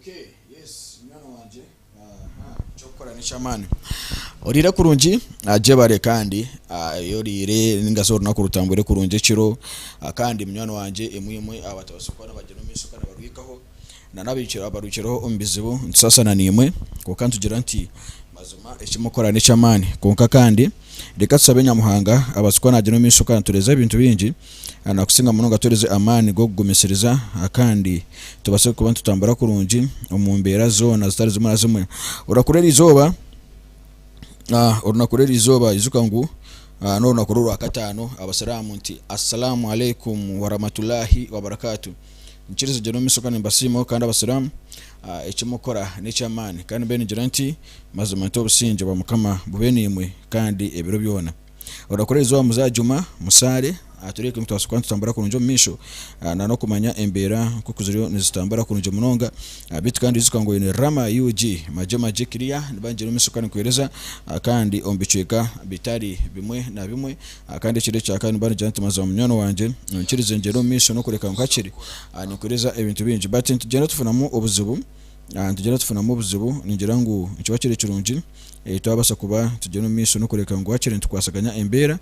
Okay, yes, munywani wangye, aha, eky'okukora n'eky'amaani. Oriire kurungi, gyebare kandi ei oriire ninga shi orunaku rutambwire kurungi ekiro, kandi munywani wangye imwe imwe abatabaasa kuba nibagyenda omu maisho kandi nibarwikaho na n'abarwikireho omu bizibu nitusaasana naimwe kwonka nitugira nti mazima eki murikukora n'eky'amaani kwonka kandi reka tushabe Nyamuhanga abaase kuba naagyenda omu maisho kandi atureeze ebintu bingi Nakusinga munonga atuhereze amaani g'okugumisiriza kandi tubaase kuba nitutambura kurungi omu mbeera zoona zitari zimwe na zimwe. Orunaku rw'erizooba orunaku rw'erizooba ijuka ngu n'orunaku rw'orwakataano abasiraamu nti Assalamu alaikum warahmatullahi wabarakatuh. Nkirize gyenda omu maisho kandi nimbasiimaho kandi abasiraamu eki mukora n'eky'amaani kandi mbwenu ningira nti mazima nti obusingye bwa Mukama bube naimwe kandi ebiro byona. Orakora eizooba muzajuma, musaare, tureebe ngu twabaasa kuba nitutambura kurungi omu maisho na n'okumanya embeera nk'oku ziriyo nizitambura kurungi munonga. Beitu kandi ijuka ngu oine Rama UG, Magye Magye Clear, niba nigyenda omu maisho kandi nikuheereza kandi omu bicweka bitari bimwe na bimwe. Kandi ekiro ekya kabiri nimba nigira nti mazima munywani wangye onkirize ngyende omu maisho n'okureka ngu hakiri ninkuheereza ebintu bingi. But nitugyenda tufunamu obuzibu, nitugyenda tufunamu obuzibu ningira ngu nikiba kiri kirungi. Twabaasa kuba nitugyenda omu maisho n'okureebeka ngu hakiri nitukwasaganya embeera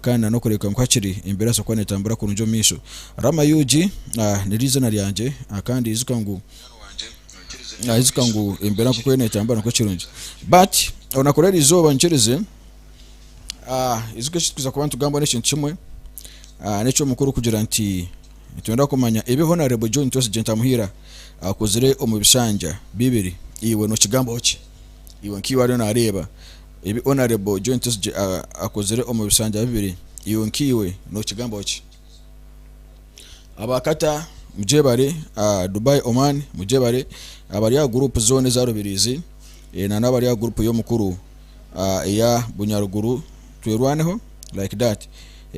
kandi na n'okureebeka ngu hakiri embeera ebaasa kuba neetambura kurungi omu maisho. Rama UG niryo eiziina ryangye kandi ijuka ngu ijuka ngu embeera nk'oku eriyo neetambura nikwo kirungi. But orunaku rw'eriizooba nyikirize ijuka eki turikuza kuba nitugambaho n'ekintu kimwe n'eky'omukuru kugira nti nitwenda kumanya ebi Honarebo John Twesigye Ntamuhiira akozire omu bishanja bibiri iwe nookigambaho ki? Iwe nk'iwe ariyo nareeba ebi Honourable John Twesigye akozire omu bishanja bibiri, iwe nk'iwe nokigambaho ki? Aba Qatar mugyebare, Dubai, Oman mugyebare, abari aha group zoona eza Rubirizi na n'abari aha group y'omukuru eya Bunyaruguru twerwaneho like that.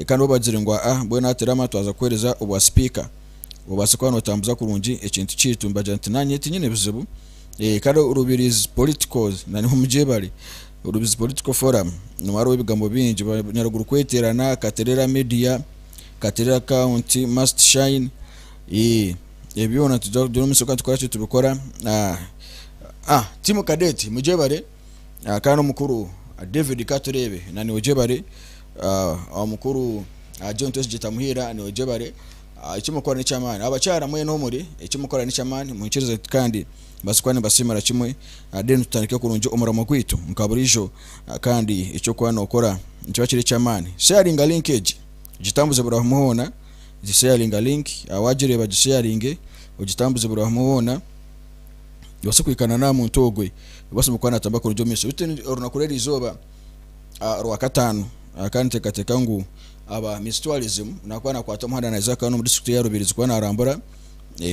Kandi bo bagire ngu aa mbwenu hati Rama twaza kukuhereza obwa sipiika obaase kuba notambuza kurungi ekintu kyaitu. Nibagira nti nanye tinyine bizibu. Kare Rubirizi Political na niho mugyebare Rubirizi Political Forum nimwo hariho ebigambo bingi Nyaruguru kweterana, Katerera Media, Katerera County must shine ebi byona nitugira omu maisho kandi tukora ki tubikora. Team Cadet mugyebare kandi omukuru David Katureebe na niiwe ogyebare, omukuru John Twesigye Tamuhiira niiwe ogyebare. Eki mukora n'eky'amaani. Abakyara mwena ahu muri, eki mukora n'eky'amaani, mwikirize kandi mbaase kuba nimbasiimira kimwe. Then tutandike kurungi omurimo gwaitu nka buriijo kandi eki orikuba nookora nikiba kiri eky'amaani. Sharinga link egi, gitambuze buri hamwe hoona, gisharinga link, waagireeba gisharinge, ogitambuze buri hamwe hoona, obaase kuhikaana n'aha muntu ogwe, obaase kuba naatambura kurungi omu maisho. Beitu orunaku rw'erizooba Orwakataano kandi niteekateeka ngu aba Miss Tourism nakuba nakwata omuhanda naija kuba omu disiturikiti eya Rubirizi kuba narambura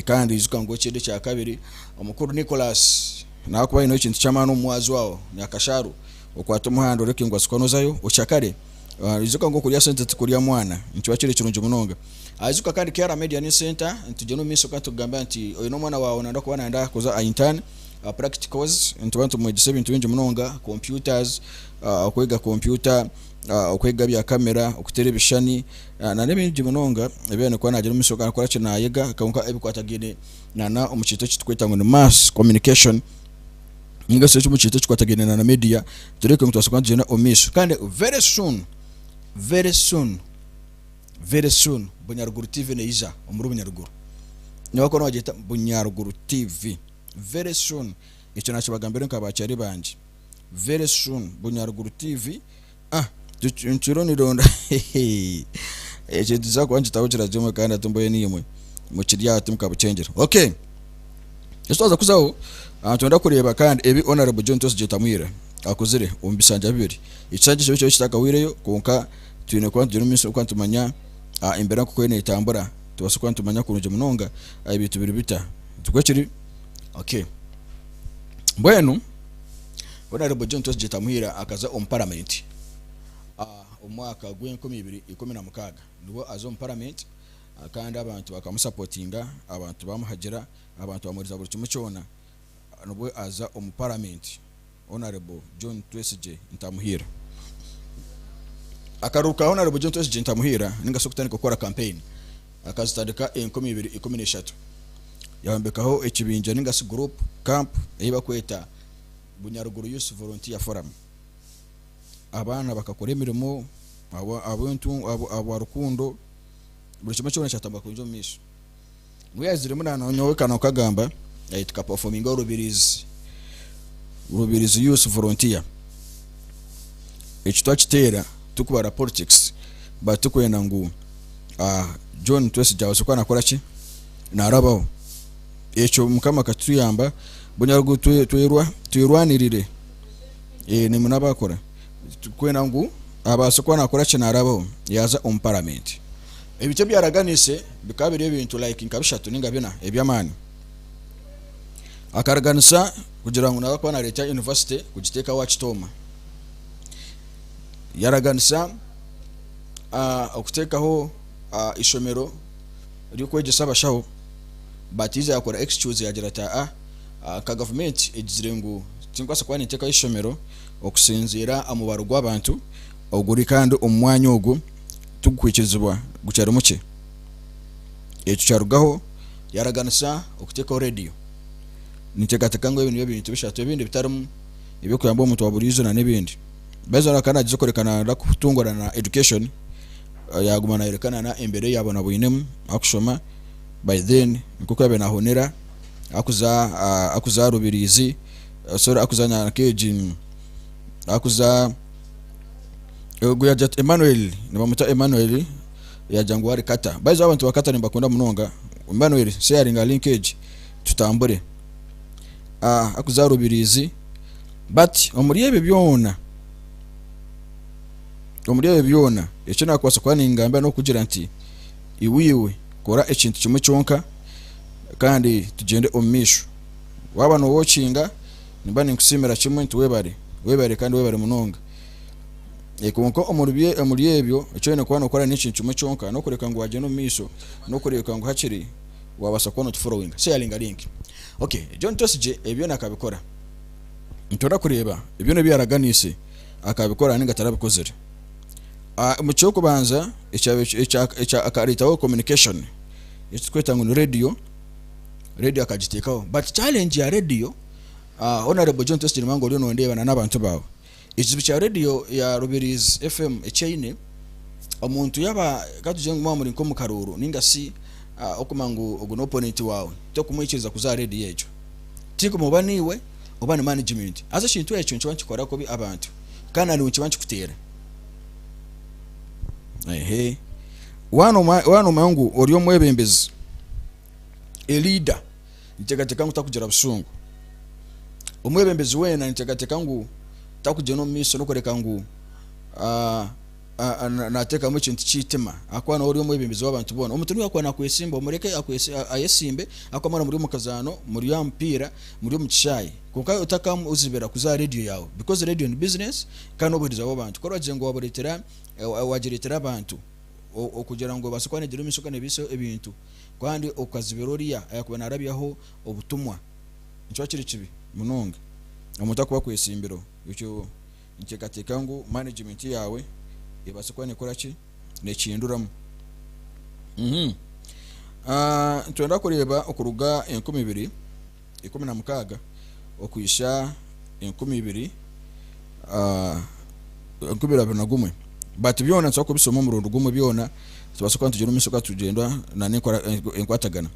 kandi ijuka ngu ekindi ekyakabiri omukuru Nicholas nakuba aineho ekintu ky'amaani omu mwazi aho Nyakasharu okwate omuhanda oreke ngu asikuba nozayo okyakare ijuka ngu okurya sente tikurya mwana nikiba kiri kirungi munonga. Ijuka kandi KR Media News Center nitugyenda omu maisho kandi tukugambira nti oine omwana waawe nayenda kuba nayenda kuza aha intern practicals nituba nitumwegyesa ebintu bingi munonga computers okwega kompyuta, okwega bya kamera, okuteera ebishushani nana ebindi munonga ebi aine kuba naagira omu maisho akakora ki naayega kwonka ebikwatagaine nana omu kintu eki turikweta ngu ni mass communication ninga shi omu kintu ekikwatagaine nana media tureebe ngu tubaasa kuba nitugyenda omu maisho kandi very soon, very soon, very soon Bunyaruguru TV neija omuri Bunyaruguru nibakuba nibagyeta Bunyaruguru TV very soon ekyo naakibagambira nka baakyari bangye. Very soon Bunyaruguru TV ah nkiro nironda ekyo nituza kuba nikitahukira kimwe kandi hati mbwenu imwe mukiri aha timukabucengyera okay eki twaza kuzaho nitwenda kureeba kandi ebi Honourable John Twesigye Tamwira akozire omu bisanja bibiri ekisanja ekyo kyo kitakahwireyo kwonka twine kuba nitugyenda omu maisho kuba nitumanya embeera nkoku eriyo netambura tubaase kuba nitumanya kurungi munonga ebintu biri bita tikwo kiri okay mbwenu Honarebo John Twesigye Tamuhiira akaza omu paramenti omu mwaka gw'enkumi ibiri ikumi na mukaaga nibwo aza omu paramenti kandi abantu bakamusapotinga, abantu bamuhagira, abantu bamuhereza buri kimwe kyona nibwo aza omu paramenti Honarebo John Twesigye Ntamuhiira. Akaruru ka Honarebo John Twesigye Ntamuhiira ninga shi okutandika kukora kampeyini akazitandika 2013 yayombekaho ekibinja ninga shi gurupu. Camp ei barikweta Bunyaruguru Youth Volunteer Forum. Abaana bakakora emirimo ahabwa rukundo buri kimwe kyona kyatambura kurungi omu maisho. Nyowe yaziremu nyowe kagamba tuka performinga Rubirizi, Rubirizi Youth Volunteer. Ekyo twakiteera turikubara politics but turikwenda ngu John Twesigye abaase kuba nakora ki? Narabaho. Ekyo mukama akatuyamba Bunyaruguru twerwanirire nimwe nabakora turikwenda ngu abaase kuba nakora ki? Narabaho yaaza omu paramenti. Ebintu ebi yaraganise bikaba biri ebintu like nka bishatu ninga bina eby'amaani. Akaraganisa kugira ngu naza kuba nareeta university kugiteeka ahu Kitooma. Yaraganisa okuteekaho ishomero ry'okwegyesa abashaho but haija yakora excuse yagira ati aa nka gavumenti egizire ngu tinkubaasa kuba ninteekaho ishomero okusinziira aha mubaro gw'abantu oguri kandi omu mwanya ogu tigukwikirizibwa gukyari mukye. Ekyo kyarugaho yaraganisa okuteekaho rediyo. Ninteekateeka ngu ebi nibyo bintu bishatu ebindi bitarimu eby'okuyamba omuntu wa buriijo nana ebindi. Baitu akaba naagyeza kworeka nayenda kutungura na education yaguma nayoreka nana embeera ei yabonaboinemu arikushoma by then nk'oku yaabaire naahonera arikuza arikuza Rubirizi sorry arikuza nk'egi arikuza ogu yaagira ati Emmanuel nibamweta Emmanuel yaagira ngu ari Qatar. By the way abantu ba Qatar nimbakunda munonga. Emmanuel sharinga link egi tutambure. Arikuza Rubirizi but omuri ebyo byona, omuri ebyo byona eki naakubaasa kuba ningamba n'okugira nti iwe iwe kora ekintu kimwe kyonka kandi tugyende omu maisho. Waaba noowokinga nimba ninkusiimira kimwe nti webare, webare kandi webare munonga. Kwonka omuri ebyo eki oine kuba nookora n'ekintu kimwe kyonka n'okureka ngu waagyenda omu maisho n'okureebeka ngu hakiri waabaasa kuba nootuforowinga. Sharinga link. Okay, John Twesigye ebyo byona akabikora. Nitwenda kureeba byona ebi yaaraganiise akabikora ninga tarabikozire. Omu ky'okubanza akareetaho communication eki turikweta ngu ni radio, radio akagiteekaho but challenge ya radio, Honourable John Twesigye nimanya ngu oriyo nondeeba na n'abantu baawe. Ekizibu kya radio ya Rubirizi FM eki eine, omuntu yaaba katugire ngu mwaba muri nk'omu karuuru ninga shi okumanya ngu ogu n'opponent waawe, tokumwikiriza kuza aha radio egyo. Tikuma oba niiwe oba ni management. Haza ekintu ekyo nikiba nikikora kubi abantu kandi naiwe nikiba nikikuteera. Ehe. Waaba noomanya ngu ori omwebembezi, a leader, niteekateeka ngu takugira busungu. Omwebembezi weena niteekateeka ngu takugyenda omu maisho n'okureka ngu naateekamu ekintu ky'eitima ahakuba niiwe ori omwebembezi w'abantu boona. Omuntu nobu yaakuba naakwesimba omureke ayesimbe ahakuba mwena muri omu kazaano, muri aha mupiira, muri omu kishaayi. Kwonka otakamuzibira kuza aha reediyo yaawe because reediyo ni bizinesi kandi n'obuheereza bw'abantu. Ku oraagira ngu waabureetera waagireetera abantu okugira ngu ebaase kuba neegira omu maisho kandi neebiisaho ebintu kandi okazibira oriya ayaakuba naarabyaho obutumwa, nikiba kiri kibi munonga omuntu arikuba akwesimbirweho. Ekyo Niteekateeka ngu management yaawe ebaase kuba nekora ki? Nekihinduramu. Nitwenda kureeba okuruga 2016 okuhisya 2021 but byona nitubaasa kubishoma omurundi gumwe byona tubaase kuba nitugyenda omu maisho kandi tugyenda nana enkwatagana.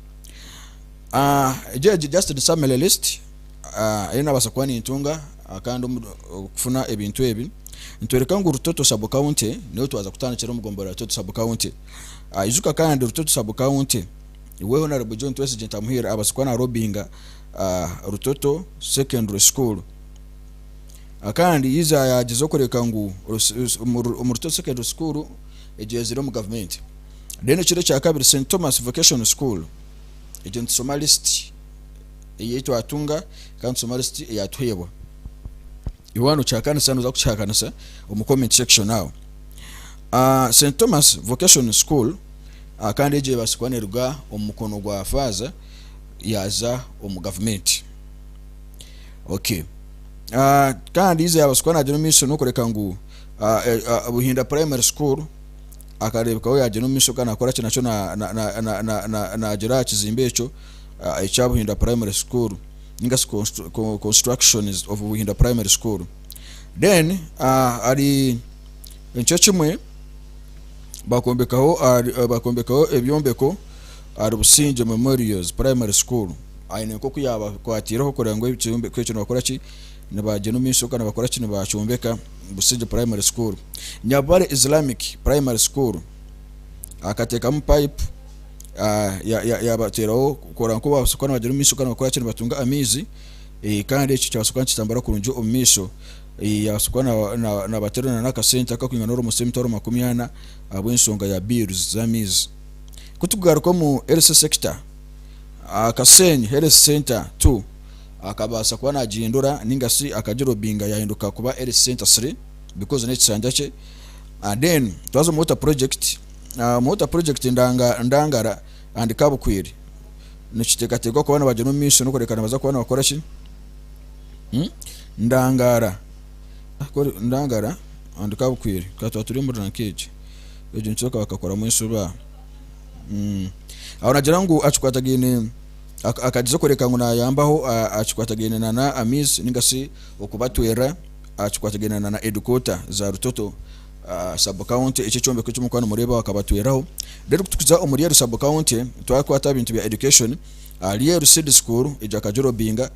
Egi egi just ni summary list. Ei nabaasa kuba nintunga kandi okufuna ebintu ebi nitworeka ngu Rutoto sub county niyo twaza kutandikira omu gombolola ya Rutoto sub county. Ijuka kandi Rutoto sub county we Honourable John Twesigye Ntamuhira abaasa kuba na lobbyinga Rutoto secondary school kandi yaija yagyeza okureka ngu omu Rutoto secondary school egyezire omu gavumenti. Then ekiro ekyakabiri St Thomas vocational school egyo nitushoma list. Ei twatunga kandi tusoma lisiti eyatuheebwa. Iwe waaba nokihakanisa noza kukihakanisa omu comment section aho. St Thomas Vocational School kandi egyo ebaasa kuba neruga omu mukono gwa faaza yaaza omu gavumenti. Okay. Kandi iza yabaasa kuba nagyenda omu maisho n'okureka ngu Buhinda Primary School akareebekaho yagyenda omu maisho kandi nakora ki nakyo nagira aha kizimbe ekyo. Ekya Buhinda Primary School. ninga shi constructions of Buhinda Primary School. Then hari nikyo kimwe bakombekaho bakombekaho ebyombeko ahari Busingye Memorials Primary School aine nk'oku yaabakwatiireho kureba ngu ekyombeko ekyo nibakora ki nibagyenda omu maisho kandi nibakora ki nibakyombeka Busingye Primary School. Nyabubare Islamic Primary School akateekamu pipe yaabateeraho kureba ngu baabaasa kuba nibagyenda omu maisho kandi nibakora ki nibatunga amaizi kandi ekyo kyabaasa kuba nikitambura kurungi omu maisho. Yaabaasa kuba naabateerera n'akasente akarikwingana almost emitwaro 40 ahabw'enshonga ya bills z'amaizi. Ku turikugaruka omu health sector, Kasenyi Health Centre 2 akabaasa kuba naagihindura ninga shi akagirobinga yaahinduka kuba Health Centre 3 because n'ekishanja kye. Then twaza omu water project, omu water project Ndangara and Kabukwiri nikiteekateekwa kuba nibagyenda omu maisho n'okureebeka nibaza kuba nibakora ki? Ndangara Ndangara and Kabukwiri tukaba twaba turi omuri ranka egi, egyo nikyo bakakoramu enshobe aha. Aho nagira ngu akikwatagaine akagiza kworeka ngu nayambaho akikwatagaine na amaizi ninga shi okubatwera akikwatagaine na headquarter za Rutoto sub county eki ekyombeko eki murikuba nimureeba akabatweraho. Then kutukuza omuri Rweru sub county twakwata aha bintu bya education Rweru seed school egyo akagirobinga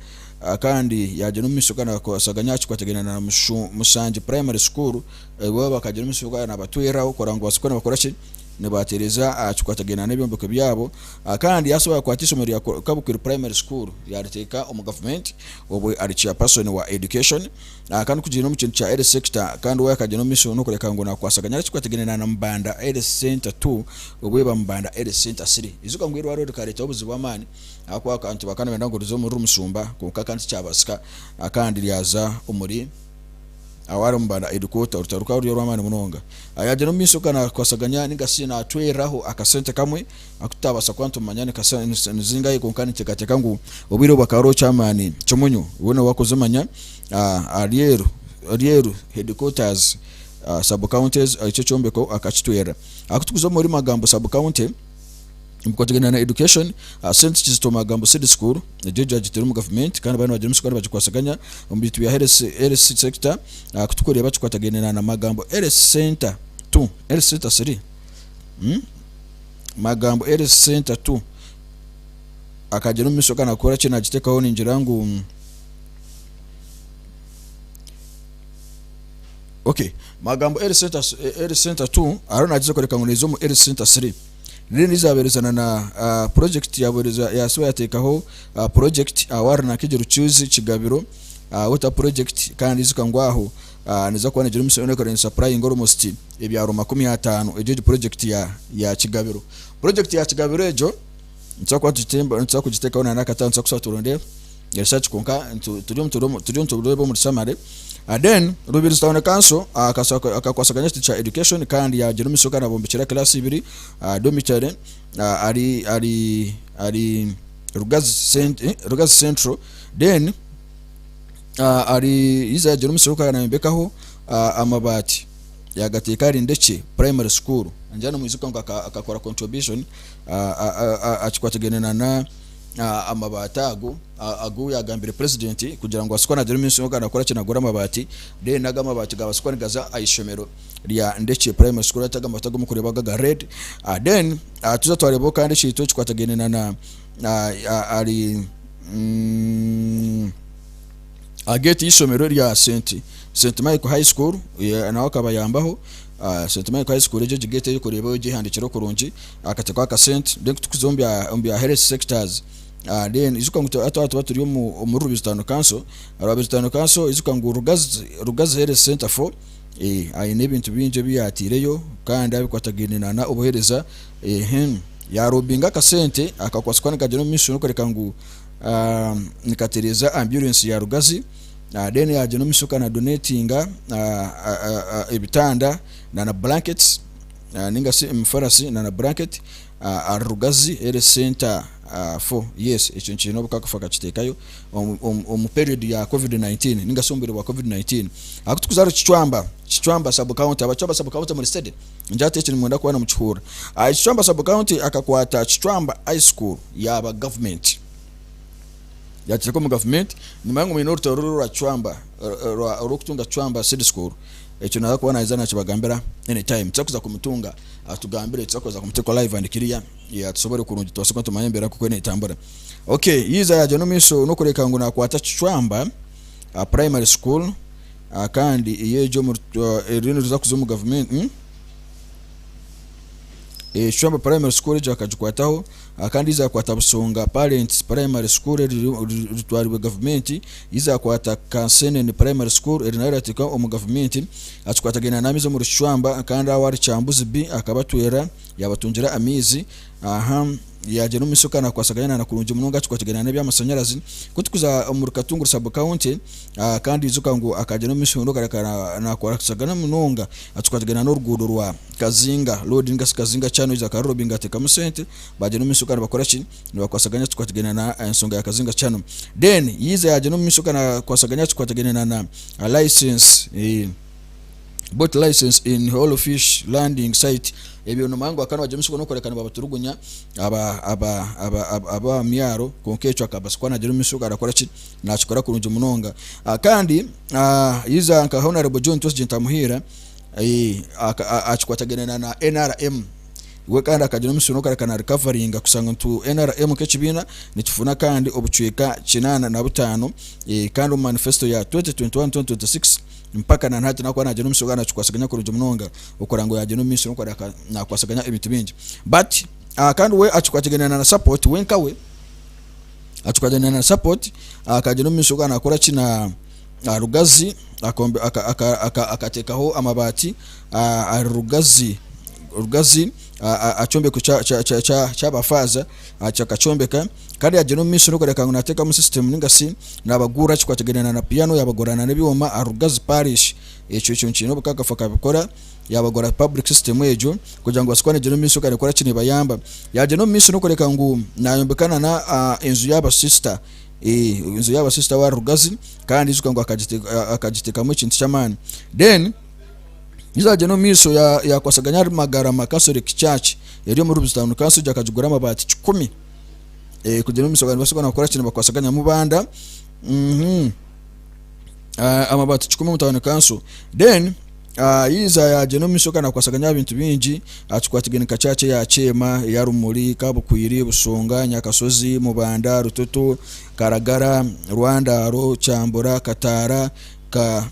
kandi yagyenda omu maisho kandi akakwasaganya akikwatagaine na Mushangi primary school bo bakagyenda omu maisho kandi nabatweraho kureba ngu babaasa kuba nibakora ki nibatereeza aha kikwatagaine n'ebyombeko byabo kandi yaasobola kukwata eishomero rya Kabukiri Primary School yaariteeka omu gavumenti obwo ari chairperson wa education kandi kugiire omu kintu kya health sector kandi we akagyenda omu maisho n'okureka ngu nakwasaganya ekikwatagaine na Namubanda Health Centre 2 obwo eba Mubanda Health Centre 3. Ijuka ngu eirwariro rikareetaho obuzibu bw'amaani ahakuba abantu bakaba nibenda ngu rize omuri Rumusumba kwonka kandi tikyabaasika kandi ryaza omuri Aho ari omu headquarter orutaro rukaba ruri orw'amaani munonga. Yaagyenda omu maisho ka naakwasaganya ninga shi naatweraho akasente kamwe aku tutabaasa kuba nitumanya ni zingahi kwonka ninteekateeka ngu obwire obu akaba ariho chairman Kimunyu we niwe akuzimanya Ryeru Ryeru headquarters sub counties ekyo ekyombeko akakitwera. Akutukuza omuri Magambo sub county Omukwatagana na education, Saint Kizito Magambo Seed School egyo gyagiteire omu gavumenti kandi bariyo nibagira omutsiko nibagikwasaganya omu bintu bya health sector kutukureeba kikwatagaine na Magambo Health Center 2, Health Center 3, Magambo Health Center 2 akagyenda omu maisho kandi nakora ki nagiteekaho ningira ngu okay Magambo Health Center, Health Center 2 hariho nagiza kworeka ngu neeza omu Health Center 3. Then zaberezana na project yabereza yasiba yatekaho project awari na Kigiro Chuzi Kigabiro water project kandi ijuka ngu aho neza kuba negira omusi ne supplying almost ebyaro 50 egyo egi project ya Kigabiro. Project ya Kigabiro egyo nituza kuba nituza kugitekaho na nakatabo nituza kushaba turonde research kwonka turiyo nitureeba omuri summary. Then Rubirizi Town Council akakwasaganya ekiti kya education kandi yagira omugisha kandi abombekyera class ibiri dormitory ari ari ari Rugazi Rugazi Central then ari yiza yagira omugisha kandi nayombekaho amabaati yagateeka ahari Ndekye Primary School ningira nomwijuka ngu akakora contribution akikwatagaine na amabaati ago agu yagambire president kugira ngu abaase kuba nagira omumaisho kandi nakora ki nagura amabaati then ago amabaati gabaasa kuba nigaza aha ishomero rya Ndekye Primary School hati ago amabaati agu murikureeba ago aga red then tuza twareebaho kandi ekintu ekikwatagaine na ahari aha gate y'eishomero rya St Michael High School nawe akabayambaho St Michael High School egyo egi gate ei orikureeba egyo ehandikireho kurungi akateekaho akasente then kutukuza omu bya health sectors Then ijuka ngu twaba tuba turi omuri Rubirizi Town Council, Rubirizi Town Council ijuka ngu Rugazi, Rugazi Health Centre for aine ebintu bingi ebi yataireyo kandi abikwatagaine na na obuheereza yarobinga akasente akakwasa kuba nikagyenda omu maisho n'okworeka ngu nikatereeza ambulance ya Rugazi then yagyenda omu maisho kandi na donatinga ebitanda na na blankets ninga shi emifarasi na na blanket. Ahari Rugazi Health Centre 4 yes ekyo nkiine obukakafu akakiteekayo omu period ya covid 19 ninga shi omu bwire bwa covid 19. Ahakutukuza ahari Kicwamba, Kicwamba sub county, aba Kicwamba sub county muri steady? Ningira hati eki nimwenda kuba nimukihuurira. Ahari Kicwamba sub county akakwata Kicwamba high school yaaba government. Yakiteeka omu gavumenti nimanya ngu mwine orutaro ruri orwa Kicwamba orw'okutunga Kicwamba Seed School ekyo naaza kuba naija nakibagambira any time tuza kuza kumutunga atugambire tuza kuza kumuteeka live and clear atusoborere kurungi tubaase kuba nitumanya embeera nk'oku netambura. Ok yiiza yaagyenda omu maisho n'okureeka ngu nakwata Kicwamba Primary School kandi yo egyo eriyo neeza kuza omu gavumenti. Kicwamba Primary School egyo akagikwataho kandi zakwata Busonga Parents Primary School eritwarirwe gavumenti, zakwata Kansenene Primary School eri nayo erateekwa omu gavumenti, akikwatagaine n'amaizi omuri Kicwamba kandi aho ahari Kyambuzi B akabatwera yabatungira amaizi aha yagyenda omu maisho kandi nakwasaganya na kurungi munonga akikwatagaine n'ebyamashanyarazi. Kutukuza omuri Katunguru Sub County kandi ijuka ngu akagyenda omu maisho nakwasagana munonga akikwatagaine n'oruguudo rwa Kazinga road ninga shi Kazinga channel egi akarurobinga atekamu sente bagyenda omu maisho kandi bakora ki nibakwasaganya kikwatagaine na ensonga ya Kazinga channel then yiiza yagyenda omu maisho kandi akwasaganya kikwatagaine na na license eh, boat license in whole fish landing site ebyo nomanya ngu akaba nibagyenda omu maisho n'okureka nibabaturugunya aba aba aba aba aba myaro kwonka ekyo akabasa kuba nagyenda omu maisho arakora ki nakikora kurungi munonga Ah, kandi ah, yiiza nka honorable John Twesigye Ntamuhiira akikwatagaine na NRM we kandi akagira omusi n'okureka na recoveringa kushanga ntu NRM nk'ekibiina nikifuna kandi obucweka 85 kandi omu manifesto ya 2021-2026 mpaka na hati nakuba nagira omusi ogu nakikwasaganya kurungi munonga okora ngu yagyenda omu maisho n'okureka nakwasaganya ebintu bingi but kandi we akikwatagaine na support we nkawe akikwatagaine na support akagyenda omu maisho nakora ki na Aha Rugazi akateekaho amabaati ahari Rugazi Rugazi aha kyombeko ky'abafaaza akakyombeka kandi yaagyenda omu maisho n'okureebeka ngu naateekamu sisitemu nainga shi naabagurira ekikwatagaine na piyano yaabagurira n'ebyoma aha Rugazi Parish. Ekyo ekyo kiine obukakafu akabikora yaabagurira public system egyo kugira ngu babaase kuba nibagyenda omu maisho kandi nekora ki neebayamba. Yaagyenda omu maisho n'okureebeka ngu naayombeka n'enju y'abasisita. Enju y'abasisita wa Rugazi kandi ijuka ngu akagiteekamu ekintu ky'amaani. Then yagyenda omu maisho yakwasaganya ahari Magarama Catholic Church eri omuri Rubirizi Town Council akagigura amabaati kikumi kugira omu maisho nibabaasa kuba nibakora ki nibakwasaganya Mubanda amabaati kikumi omu Town Council. Then Yaija yaagyenda omu maisho kandi naakwasaganya aha bintu bingi akikwatagaine nka church eya Kyema, eya Rumuri, Kabukwiri, Bushonga, Nyakashozi, Mubanda, Rutoto, Karagara, Rwandaaro, Kyambura, Kataara, Ka,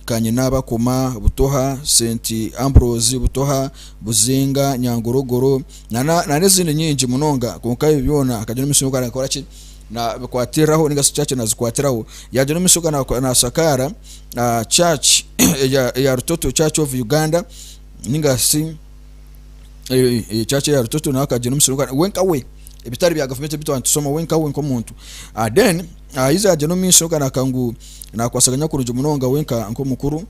Kanyinabakoma, Butoha, St Ambrose, Butoha, Buzinga, Nyangorogoro nana n'ezindi nyingi munonga kwonka ebi byona akagyenda omu maisho kandi naakora ki? Naabikwatiriraho ninga shi church naazikwatiraho. Yaagyenda omu maisho kandi naashakaara church eya Rutoto Church of Uganda ninga shi church eya Rutoto nawe akagyenda omu maisho we nka we ebitari bya gavumenti ebi twaba nitushoma we nka we nk'omuntu. Then haija yagyenda omu maisho nka ngu nakwasaganya kurungi munonga we nk'omukuru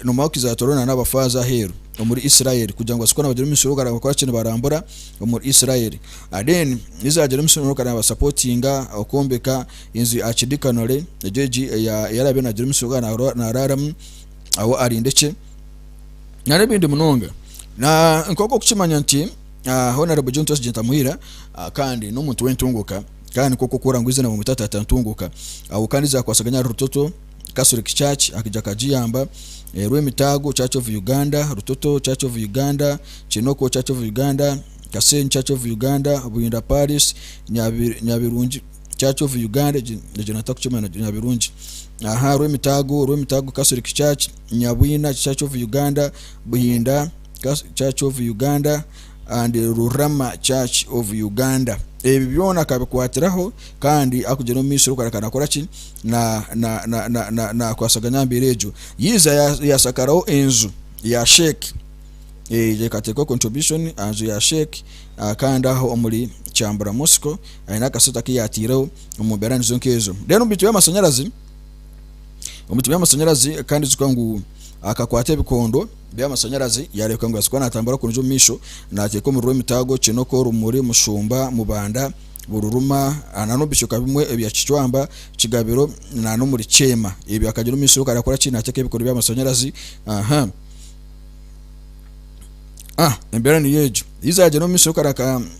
nomanya ku yatorana n'abafaaza aheeru omuri Israel kugira ngu babaase kuba nibagyenda omu maisho nibakora ki nibarambura omuri Israel. Then yagyenda omu maisho nabasapotinga okwombeka enju ya Archidiaconal egyo egi ei araabe naagira omuisho naaraaramu aho arindekye nana ebindi munonga. Nk'oku orikukimanya nti Honourable John Twesigye Ntamuhira kandi n'omuntu w'entunguuka kandi nk'oku orikuhurira ngu eiziina bamweta Taata Ntunguuka. Aho kandi yakwasaganya ahari Rutoto Catholic Church akaija akagiyamba, Rwemitaago Church of Uganda, Rutoto Church of Uganda, Kinoko Church of Uganda, Kashenyi Church of Uganda, Buyinda Parish, Nyabirungi Church of Uganda egyo natakukimanya Nyabirungi aha Rwemitaago Rwemitaago Catholic Church Nyabwina Church of Uganda Buhinda Church of Uganda and Rurama Church of Uganda ebi byona akabikwatiraho kandi akugyenda omu maisho arikureebeka nakora ki nakwasaganya aha mbeera egyo yaija yashakaraho enju ya sheik ekateekwa contribution aha nju ya sheik kandi aho omuri Kyambura Moscow aine akasente aku yataireho omu mbeera nizo nkezo. Then omu bintu by'amashanyarazi, omu bintu by'amashanyarazi kandi ijuka ngu akakwata ebikondo by'amashanyarazi yareebeka ngu yaza natambura kurungi omu maisho nateeka omuri Rwemitaago, Kinoko, Rumuri, Mushumba, Mubanda, Bururuma na n'omu bicweka bimwe ebya Kicwamba, Kigabiro na n'omuri Kyema. Ebyo akagyenda omu maisho arakora ki nateeka ebikondo by'amashanyarazi. Embeera niyo egyo. Haza yaagyenda omu maisho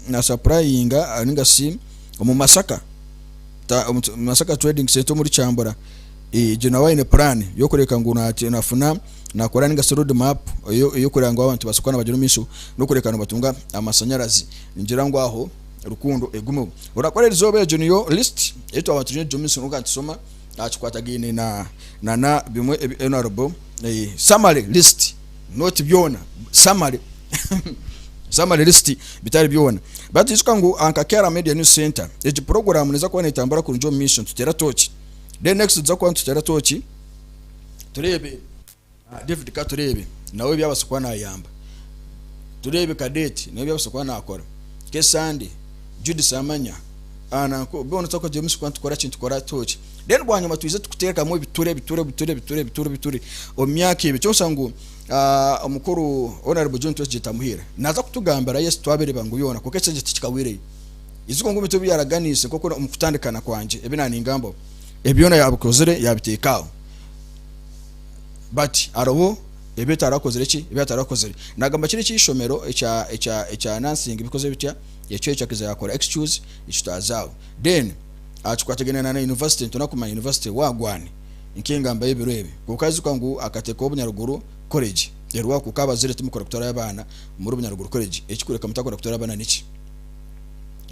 na sapurayinga ninga shi omu Masaka. Masaka Trading Centre omuri Kyambura. Egyo nawe aine puraani y'okureka ngu nafuna nakora ninga shi road map ey'okureba ngu abantu babaasa kuba nibagyenda omu maisho n'okureka nibatunga amashanyarazi. Ningira ngu aho rukundo egumeho. Orakora erizooba egyo niyo list ei twaba turi omu maisho nitushoma aha kikwatagaine na bimwe ebi Honourable summary list not byona summary summary list bitari byona. Beitu ijuka ngu nka KR Media News Centre egi puroguraamu neeza kuba netambura kurungi omu maisho nituteera tooki. Then next nituza kuba nituteera tooki tureebe David katureebe nawe ebi abaasa kuba nayamba. Tureebe Cadette nawe ebi abaasa kuba nakora. Kesande, Judith Amanya, nanku boona nituza kuba nituza kuba nitukora ki nitukora tooki. Then bwanyima twije tukuteekamu ebiture ebiture ebiture ebiture ebiture ebiture omu myaka ebyo. Kyonka ngu omukuru Honourable John Twesigye Tamuhiira naaza kutugambira yes twabireeba ngu byona kwonka ekisanja tikikahwireyo. Ijuka ngu ebintu ebi yaaraganiise nk'oku omu kutandikana kwangye ebi naaningambaho, ebi byona yaabikozire yaabiteeka aho. But hariho ebi atarakozire ki, ebi atarakozire. Naagamba kiri eky'eishomero ekya ekya ekya nursing bikoze bitya, ekyo ekyo akaiza yaakora excuse ekyo twaza aho. Then aha kikwatagaine na university, nitwenda kumanya university waagwani nk'engamba y'ebiro ebi. Kwonka ijuka ngu akateekaho Bunyaruguru College eriho kwonka abazaire timukora kutwarayo abaana omuri Bunyaruguru College. Ekirikureka mutakora kutwarayo abaana niki?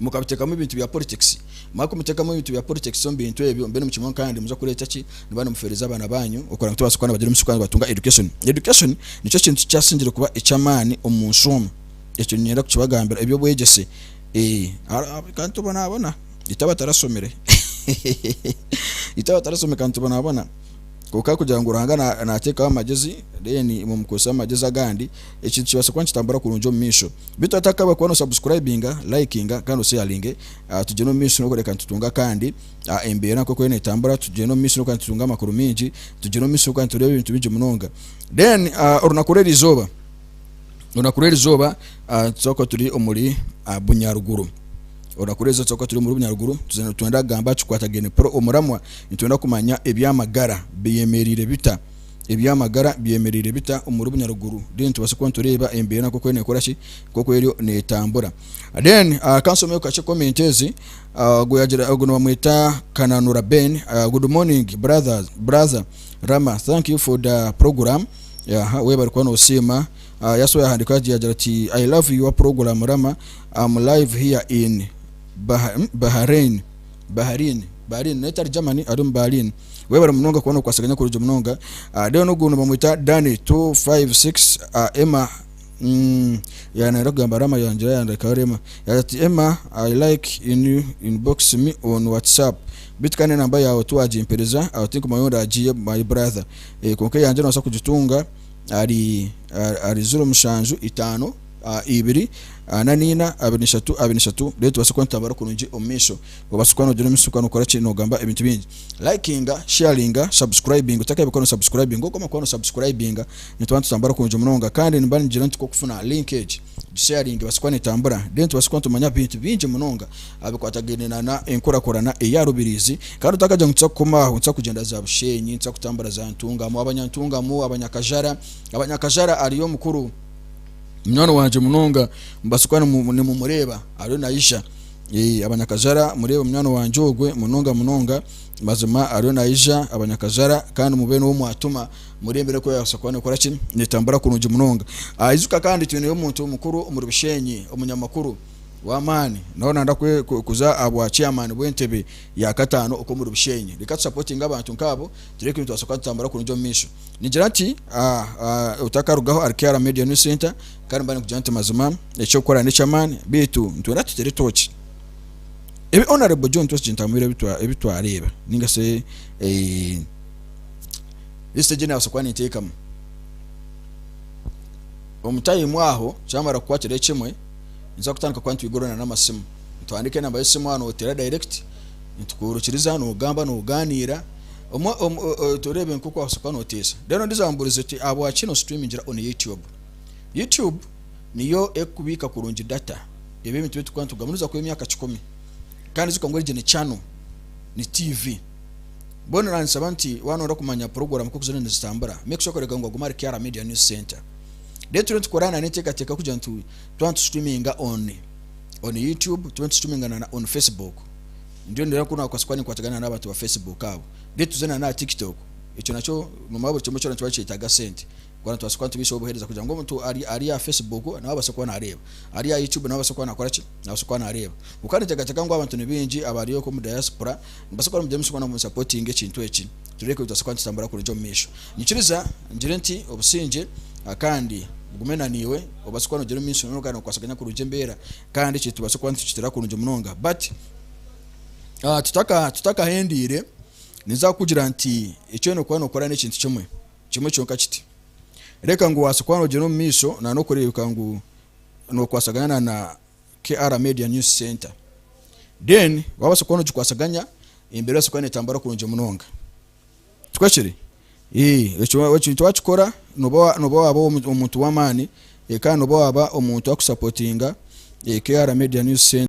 Mukabiteekamu ebintu bya politics. Mwamara kumiteekamu ebintu bya politics omu bintu ebyo, mbwenu mukimwe kandi nimuza kureeta ki? Nimuba nimufereza abaana baanyu okureba ngu tibabaasa kuba nibagira omutsyo kandi nibatunga education. Education nikyo kintu kyasingire kuba eky'amaani omu nsi omu. Ekyo niinyenda kukibagambira eby'obwegyese. Ka nitubonabona itwe abatarashomire. Itwe abatarashomire ka nitubonabona. Kwonka kugira ngu Ruhanga naateekaho amagezi then imwe mukozese amagezi agandi, ekintu kibaasa kuba nikitambura kurungi omu maisho. Beitu hatakaba kuba nosabusikurayibinga, layikinga kandi osheyaringe tugyende omu maisho n'okureka nitutunga kandi embeera nk'oku eriyo netambura tugyende omu maisho n'okuba nitutunga amakuru maingi, tugyende omu maisho n'okuba nitureeba ebintu bingi munonga. Then orunaku rw'erizooba, orunaku rw'erizooba nituza kuba turi omuri Bunyaruguru. Orunaku rw'erizooba nituza kuba turi omuri Bunyaruguru nitwenda kugamba aha kikwatagaine omuramwa nitwenda kumanya eby'amagara byemereire bita. Eby'amagara byemereire bita omuri Bunyaruguru? Then tubaase kuba nitureeba embeera nk'oku eriyo neekora ki, nk'oku eriyo neetambura. Then ka nshomeyo kakye comment ezi. Ogu yaagira ogu nibamweta Kananura Ben. Good morning brothers, brother Rama, thank you for the program. Aha, webare kuba noosiima. Yasobola yahandiika yaagira ati I love your program Rama, I'm live here in Bahrain. Bahrain, Berlin, nayo etari Germany ari omu Berlin. Webare munonga kuba nokwasaganya kurungi munonga. Then ogu nibamwita Danny 256 Emma yanayenda kugamba Rama yangira yandekaho Rema. Yagira ati Emma I like in inbox me on WhatsApp. Beitu kandi enamba yaawe tiwagimpereza aho tinkumanya ou ndagiihe my brother. Kwonka eyangye nobaasa kugitunga ari ari 07 5 2 44 23 23 reero tubaase kuba nitutambura kurungi omu maisho. Obaase kuba nogira omu maisho kuba nokora ki nogamba ebintu bingi. Likinga, sharinga, subscribinga otakaiba kuba no subscribinga oguma kuba no subscribinga nituba nitutambura kurungi munonga kandi nimba ningira nti kukufuna link egi gisharinge ebaase kuba netambura then tubaase kuba nitumanya ebintu bingi munonga abikwatagaine na na enkurakurana eya Rubirizi kandi otakagira ngu nituza kukoma aho nituza kugyenda za Bushenyi nituza kutambura za Ntungamo abanyantungamo abanyakajara abanyakajara hariyo omukuru Munywani wangye munonga mubaase kuba nimumureeba ariyo naija. Abanyakajara mureebe munywani wangye ogwe munonga munonga mazima ariyo naija abanyakajara kandi mube niwe mwatuma mureebere ku yabaasa kuba nekora ki netambura kurungi munonga. Ijuka kandi twineyo omuntu mukuru omuri Bushenyi omunyamakuru w'amaani nawe nayenda kuza aha bwa chairman bw'entebe ya kataano okw'omuri Bushenyi. Reka tusapotinge abantu nkaabo tureebe ku nitubaasa kuba nitutambura kurungi omu maisho. Ningira nti otakarugaho ahari KR Media News Centre kandi mba ninkugira nti mazima eky'okukora n'eky'amaani beitu nitwenda tutere tooki. Ebi Honourable John Twesigye Ntamwire ebi twareeba ninga shi list egi nabaasa kuba ninteekamu. Omu time aho kyamara kukwatira kimwe nituza kutandika kuba nitwigurana n'amasimu. Nituhandiika enamba y'esimu aha noteera direct nitukuhurikiriza nogamba noganiira. Omwe omu tureebe nk'oku wabaasa kuba noteesa. Then ondiijo amubuurize oti ahabwaki no streamingira on YouTube? YouTube niyo erikubiika kurungi data ebi ebintu ebi turikuba nitugamba noza kuba emyaka kikumi kandi ijuka ngu egi ni channel ni TV. Mbwenu nansaba nti waaba noyenda kumanya program nk'oku ziriyo nizitambura make sure okareba ngu waguma ahari KR Media News Centre. Then turiyo nitukora na n'enteekateeka kugira ngu twaba nitu streaminga on on YouTube tube nitu streaminga na on Facebook. Ndiyo nindeeba ngu nakubaasa kuba ninkwatagana n'abantu ba Facebook abo. Then tuze na n'aha TikTok. Ekyo nakyo nomanya buri kimwe kyona nikiba nikyetaaga sente. Kuba nitubaasa kuba nitubiisaho obuheereza kugira ngu omuntu ari ari aha Facebook nawe abaase kuba naareeba, ari aha YouTube nawe abaase kuba naakora ki? Nabaasa kuba naareeba. Kwonka ninteekateeka ngu abantu ni baingi abari okwo omu diaspora nibabaasa kuba nimugira omutsiko nimusapotinga ekintu eki tureebe ku nitubaasa kuba nitutambura kurungi omu maisho. Nyikiriza ngire nti obusingye kandi bugume na naiwe obaase kuba noogyenda omu maisho kandi nookwasaganya kurungi embeera kandi eki tubaase kuba nitukitera kurungi munonga. But tutaka tutakahendeire ninza kukugira nti eki oine kuba nookora n'ekintu kimwe. Kimwe kyonka kiti, Reka ngu waasa kuba noogyenda omu maisho na n'okureebeka ngu nookwasagana na KR Media News Centre. Then waabaasa kuba noogikwasaganya, embeera erabaasa kuba neetambura kurungi munonga. Tikwo kiri? Ee, ekyo ekintu waakikora nooba nooba waaba omuntu w'amaani kandi nooba waaba omuntu arikusapotinga KR Media News Centre.